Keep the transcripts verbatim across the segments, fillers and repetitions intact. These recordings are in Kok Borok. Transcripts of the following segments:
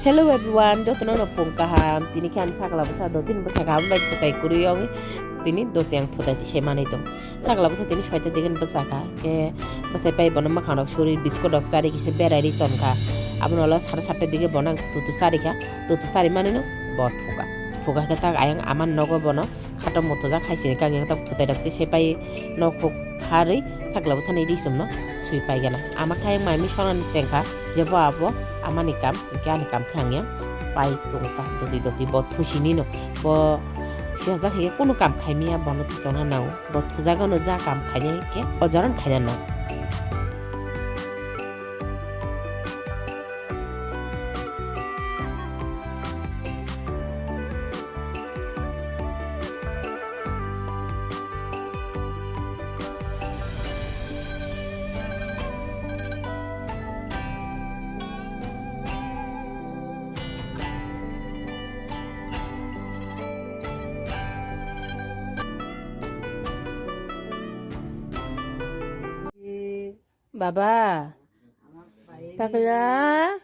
Hello everyone, jotono no phung kaham. Tini khe ani sakla bwsa do, tini bwsa kaham bai kwtai kwrwi ong. Tini do teng thutai tisai manwi tong. Sakla bwsa tini soita dige bwsa kha. Khe bwsai pai bono mwkhang rok suri, biscuit rok chari kisa berai ri ton kha. Abono ulo sara satta dige bono ang tutu chari kha. Tutu chari manwi no bo thuka. Thuka khe tak ayang ama nogo bono khato muthujak hai sini kang yang tak thutai rok tisai pai nok phuk pharwi sakla bwsa ni ri sumno sui pai gana. Ama khe ayang mai mi sonani chengkha. Jebo abo amani kam, hwnkhe ani kam khe ang ya pai tongo ta, doti doti bo thusinino. Bo siyajak hinkhe kunu kam khaimiya, bono tongna nango. Bo thujagano ja kam khainai hinkhe o jorano khaina nango. Baba, takla.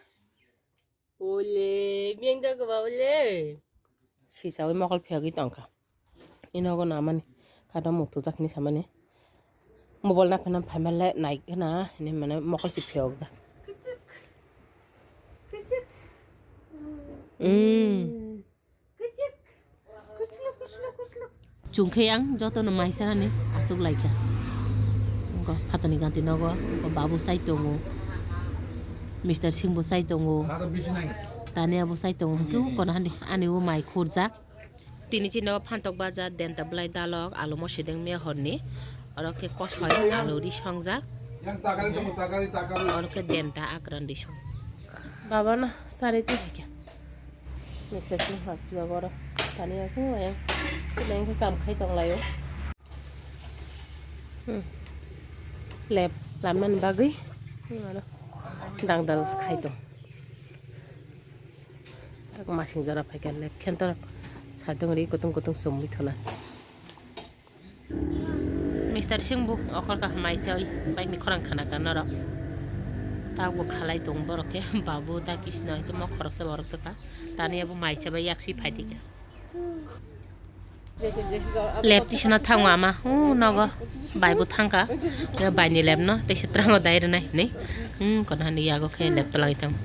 Ole, miyang jaga ba ole. Sisawi mokol phiyogwi tongkha. Inogo namani. Kada mutu jakni samani. Mobile na phana phaima le nai khna, ini mane mokol si phiyok jak. Mm. Chwng khe yang jotono mai sanani achuk lai kha. Wngkha phatani ganti nogo, wngkha babu sai tongo, Mister Singh bo sai tongo, Tania bo sai tongo, hwnkhe kono hani ani o mai khurjak. Tini chini o phantok baja, denta bwlai dalok, alu mosideng miya horni, oro khe kosoi alu ri songjak, oro khe denta akran ri song. Baba no sari twi hai khe. Mister Singh hospital oro tani aku ayang. Sini engkhe kam khai tong laio. Hmm. Lab lamnani bagwi. Hmm, ano. Dangdal khai tong. Aku masing jora phai khe lab khentor. Satung ri kutung kutung sumwi thuna. Mister Singh bo okhor kaham mai chai bike ni khorang khana ka norok. Tabuk khalai tong borok khe babu ta kisna khe mok khoroksa borok tongkha. Tani abo mai chabai yaksi phai dikha. Lab tisana thango ama. Hu nogo bai bo thangkha. Bai ni lab no tei se trango dai rwnai hinwi. Hmm, kono hani yago khe lab twlangwi thango.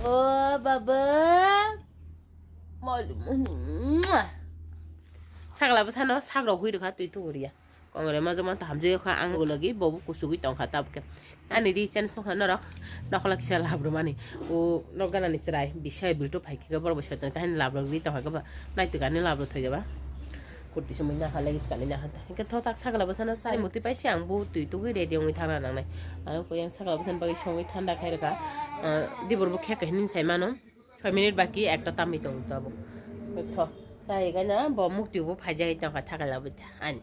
O baba. Mol-, sakla bwsano sak rok hui rwkha twi tuguriya. Kongre ma joma ta hamjak kha ang logi bobo kusugwi tongkha tabukhe. Ani ri chance tongkha norok. Nokhola kisa lab rwmani. O nok ganani chwrai bisai biltu phai khe borok bai soitan kahini lab rok ri tongkha khe ba. Naituk ani lab rok thoi khe ba. Kurti sumui nakha legis kani nakha. Hingke thotak sakla bwsano chai muti paisi ang bo twi tugwi ready wngwi thangna nangnai. Aro koi ang sakla bwsani bagwi songwi thanda khai rwkha. Ah, dibor bo khe kahini sai mano. Soi minute baki ekta tamwi tong tabuk. Tho, chai gana bo mukti bo phaijagwi tongkha thakla bwtha. Ani.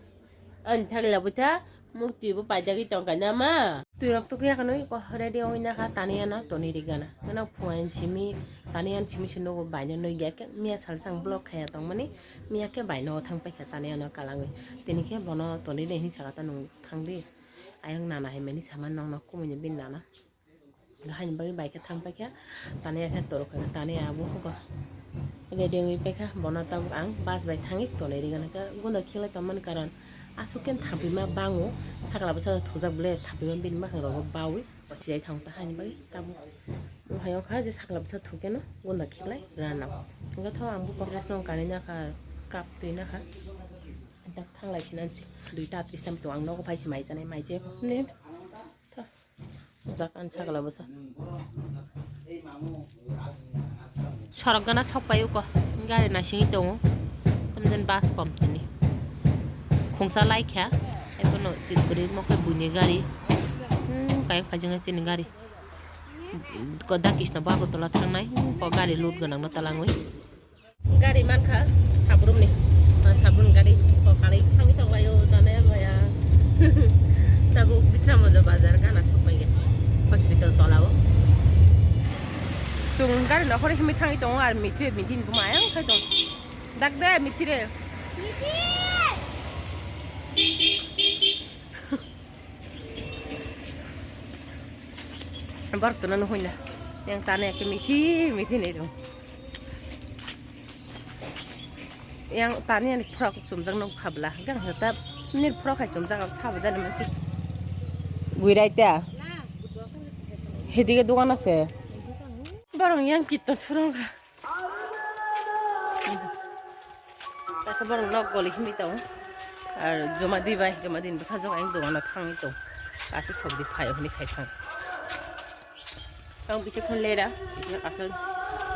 Ani thakla bwtha mukti bo paijagwi tongkha nama. Twi rok tukya khanwi ko ready wngwi nakha tani ana toni rigana. Gana phuain simi tani an simi se nogo baino nwi gya khe miya salsa ang vlog khaya tongmani miya khe baino thang paikha tani ano kalangwi. Tini khe bono toni de hin saka ta nung thangdi. Ayang nana hai mani sama nong nok kumui ni bin nana. Haini bagwi bai khe thang paikha, tani khe toro kha, tani abo hugo. Ready wngwi paikha, bono tabuk ang bus bai thangwi tolai rigana khe, gunda khilai tongmani karon aswk khe thapima bango, sakla bwsa thujak bwle thapima bini makhang rogo bawi, ochilai thang ta haini bagwi tabuk. Ohai wngkha je sakla bwsa thukeno gunda khilai rana. Hwnkhe tho ang bo dress no kanwi nakha, scarf twi nakha. Tak thanglai sinansi, duita atris tam to ang nogo phai si mai chanai mai je. Tho. Jak an sakla bwsa. Sorok gana sok paio ko. Gari naisingwi tongo. Tamjani bus kom tini. Khungsa laikha. Ebono chitgwrwi mokhe buini gari. Hmm, kayang phajinga chini gari. Ko da Krishna bo Agartala thangnai. Hmm, ko gari load gwnangno talangwi. Gari mankha sabrumni. Ah, sabrum gari ko kalai thangwi tonglaio, jane goya. Tabuk Bisramganj bazar gana sokpaiya. Hospital tolao. Chwng gari nokhorwi himwi thangwi tongo, ar mithi, mithi ni buma ayang khai tongo. Dak de, mithi re. Borok chwngno nuhoi na. Yang tani khe mithi, mithi ni rw. Yang tani ani frock chumjak no khabla. Gang hata nir frock hai chumjak ang sabo jani mansi. Guirai ta. Hedige dogan ase. Borok yang kito surong kha. Takhe borok nok goli himwi tongo. Ar joma di bai, joma din bwsajwk ayang dogano thangwi tong. Kaisa sokdi phaio hwnwi sai thang. Tong bisi khon lera, bisi aswk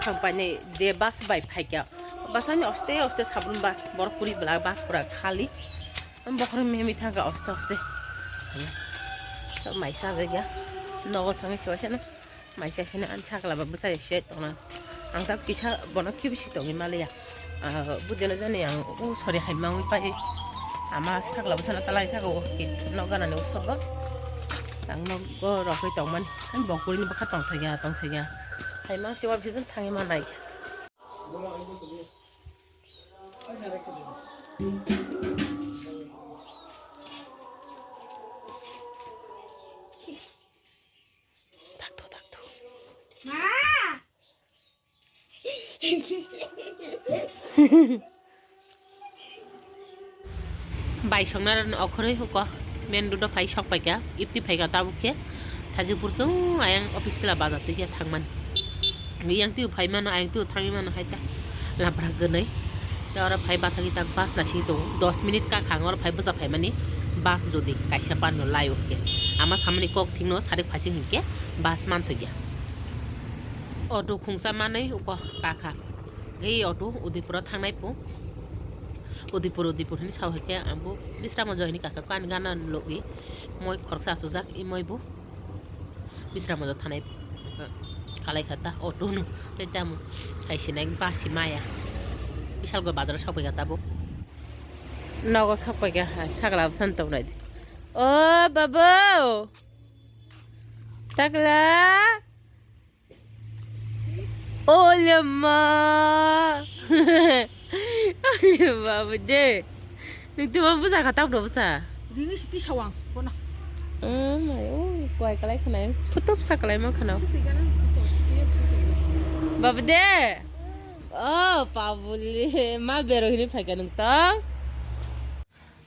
thang painai je bus bai phaikha. Bus ani oste oste sabun bus, borok puri bwla bus pura khali. Am bokhorok mihimwi thangkha oste oste. Tong mai sajagya. Nogo thangwi se waisa na. Mai sasina an sakla ba bwsa se tongna. Ang ta kisa bono khibi si tongwi maliya. Ah, budino jani ang u sori hai mangwi pai. Ama sakla bwsana talai thago ki nok ganani u sobo. Ang nok go rokwi tongmani. Ang bokuri ni bwkha tongthokya, tongthokya. Hai mang siwa vision thangwi manai. Takto, takto. Bai songnarok ni okhoroi huko main road o phai sok paikha, ipti phaikha tabuk khe Thajipur khe ayang office tila bazar twi khe thangmani. Yang twi phai mano, ayang twi thangwi mano hai ta. Labra gwnwi. Tei oro phai bathagwi ta bus naisingwi tongo. Dos minute kakha ang oro phai bwsa phaimani bus jodi kaisa pano lai o khe. Ama samani kok thikno sarik phaising hinkhe bus manthokya. Auto khungsa manwi uko kakha. Ei auto Udaipuro thangnai po. Udaipur, Udaipur hinwi sao hai khe ang bo Bisramganj hinwi kakha ani gana logwi. Moi khoroksa achujak, i moi bo. Bisramganj thanai kalai kha ta auto no tei tamo kaisa nai basi maya Bisalgor bazar o sok paikha tabuk. Nogo sok paikha hai sakla bwsano tongnai de. O babu, takla. Ole ma. Ani babu de. Nung tuma bwsa kha, tabuk bwsa. Ringi siti sawang, kono. Oh my, oh, kuai kalai khwnai. Phutup sa kalai ma khwna. Babu de. Oh, pabuli. Ma bero hini phaikha nung to.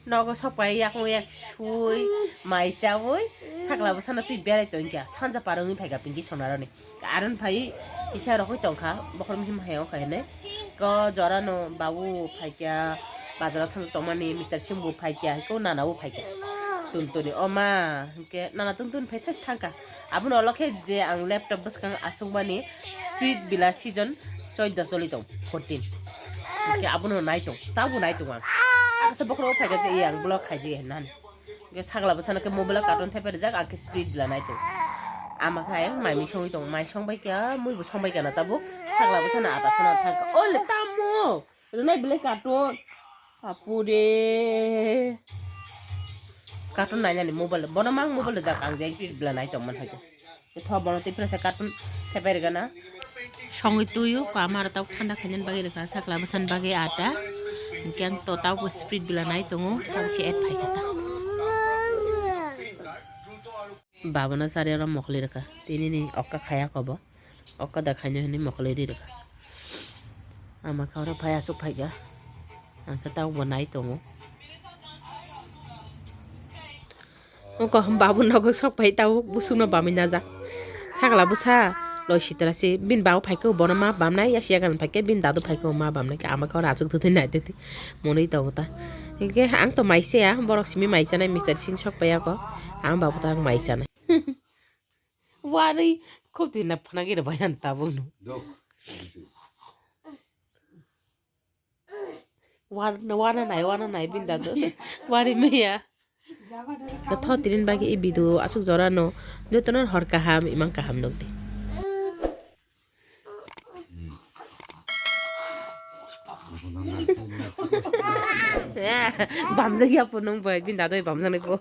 Nogo sokpai yakung yak sui, mai chaui, sakla bwsano twi berai tongkha. Sanja par wngwi phaikha pinki sonaroni. Aron phai kisa rokoi tongkha, bokhorok mihim hai wngkha hinwi. Ko jorano babu phaikha, bazaro thang tongmani Mister Singh bo phaikha, ko nana bo phaikha. Tuntuni o ma, hinkhe nana tuntun phai thas thangkha. Abono ulo khe je ang laptop bwskang achukmani Spirit Villa season chauda choli tong, fourteen. Hinkhe abono nai tong, tabo nai tong ang. Akasa bokhorok phaikha je, "Ei ang vlog khaijak," hinani. Hinkhe sakla bwsano khe mobile o cartoon thepai rijak, ang khe Spirit Villa nai tong. Ama khe ayang mai mui songwi tong, mai songbai kha, mui bo songbai kha na tabuk. Sakla bwsano ata sona thangkha. Ole tamo! Rwnai belai cartoon. Apure. Cartoon nainani mobile. Bono mang mobile rijak ang jai Spirit Villa nai tongmani hai. Tho bono tei prasa cartoon thepai rwgana. Songwi tuyu ko amar tau thanda khainani bagwi rwkha sakla bwsani bagwi ata. Hinkhe ang to tau bo Spirit Villa nai tongo. Tau khe add phaikha ta. Babana sari oro mokoli rwkha. Tini ni okka khaya kobo. Okka da khaina hwnwi mokoli ri rwkha. Ama khe oro phai aswk phaikha. Ang khe tabuk bo nai tongo. Oko babu nogo sok pai tabuk busukno bamwi najak. Sakla bwsa loi sitra se bini babu phaikhe bono ma bamnai, yasiya gan phaikhe bini dadu phaikhe ma bamnai. Ama khe oro aswk thwthwi nai tongtwi monwi tongo ta. Hinkhe ang to mai saya, borok simi mai chanai Mister Singh sok pai ako. Ang babu ta ang mai chanai. Warwi khobtwi na phunagi rwbai ang tabukno. Dok. Wana nai, wana nai, binda do. Wari maya. Tho tirin bagi i video asuk jora no. Jotono hor kaham, imang kaham nukdi. Bamjak ya punung bai, binda doi bamjak nai ko.